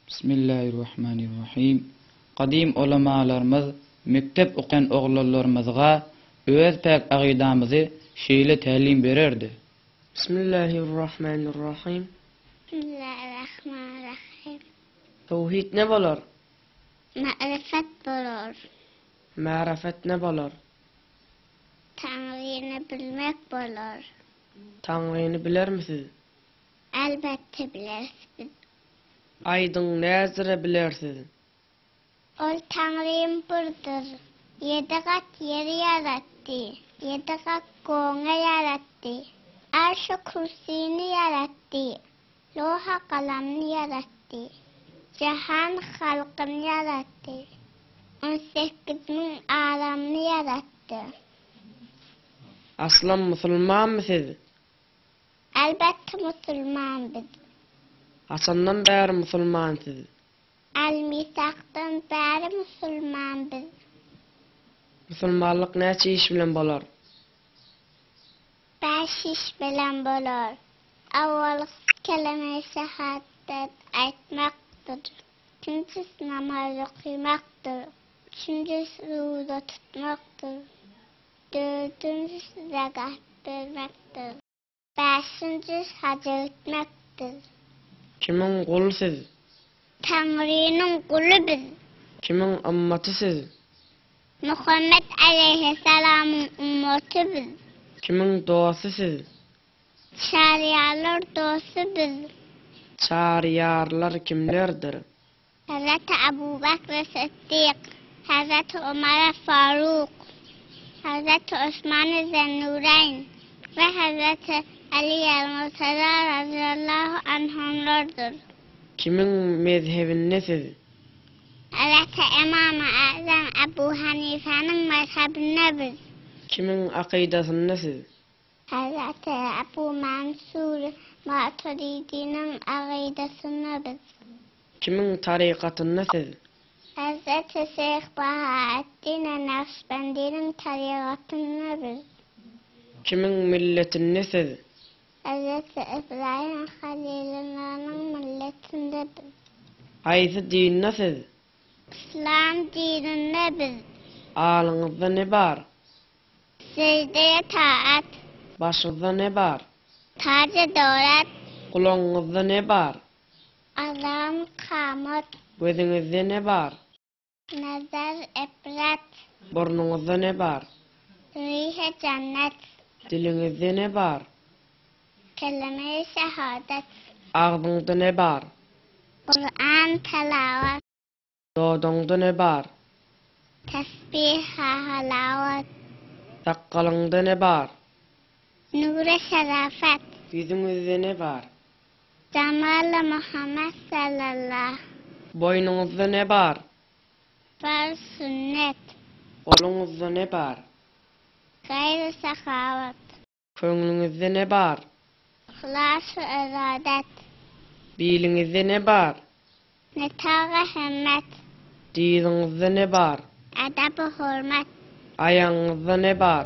Bismillahirrahmanirrahim. Gadym ulamalarymyz mekdep okan oglanlarymyzga öz päk agydamyzy şeýle tälim bererdi. Bismillahirrahmanirrahim. Bismillahirrahmanirrahim. Towhid ne bolar? Ma'rifat bolar. Ma'rifat ne bolar? Taňryny bilmek bolar. Taňryny bilermi siz? Elbetde bileris biz. Aýdyň näzire bilersiz? Ol Taňrym birdir. Ýedi gat ýeri ýaratdy, ýedi gat gögüňe ýaratdy, Arş-u Kürsini ýaratdy, Lowha galamyny ýaratdy, jahan halkyny ýaratdy, 18 000 adamyny ýaratdy. Aslam musulmanmy siz? Elbetde musulman biz. Haçandan bäri musulman siz? Al-Misakdan bäri musulman biz. Musulmanlyk näçe iş bilen bolar? Bäş iş bilen bolar. Awalkysy keleme-i şehadet aýtmakdyr. Ikinjisi namaz okymakdyr. Üçünjisi ruza tutmakdyr. Dördünjisi zekat bermekdir. Bäşinjisi haja gitmekdir. Kimiň guly siz? Taňrynyň guly biz. Kimiň ymmaty siz? Muhammet aleýhissalamyň ymmaty biz. Kimiň dosty siz? Çaryýarlar dosty biz. Çaryýarlar kimlerdir? Hazreti Abu Bekr Sytdyk, Hazreti Omar Faruk, Hazreti Osman Zennureýn we Hazreti Ali el-Murtaza razyýallahu anhumlardyr. Kimiň mezhebinde siz? Hazreti Ymamy Azam Abu Hanifäniň mezhebinde biz. Kimiň akydasynda siz? Hazreti Abu Mansur Maturidiniň akydasynda biz. Kimiň tarykatynda siz? Hazreti Şeýh Bahaeddin Nakşbendiniň tarygatynda biz. Kimiň milletinde siz? Hazreti Ybraýym Halylullanyň milletinde biz. Haýsy dinde siz? Yslam dininde biz. Alyňyzda ne bar? Seždeye taat. Başyňyzda ne bar? Taja döwlet. Gulagyňyzda ne bar? Azan kamat. Gözüňizde ne bar? Nazar ibret. Burnuňyzda ne bar? Rihe jennet. Diliňizde ne bar? Kelime-i şehadet. Agzyňda ne bar? Kuran tilawat. Dodagyňda ne bar? Tesbih halawat. Sakgalyňda ne bar? Nury şerafet. Ýüzüňizde ne bar? Jamaly Muhammet sallallah. Boýnuňyzda ne bar? Farz sünnet. Goluňyzda ne bar? Gaýry sahawat. Köňlüňizde ne bar? Yhlas-u yradat. Biliňizde ne bar? Nitagy himmet. Dyzyňyzda ne bar? Edep-u hurmet. Aýagyňyzda ne bar?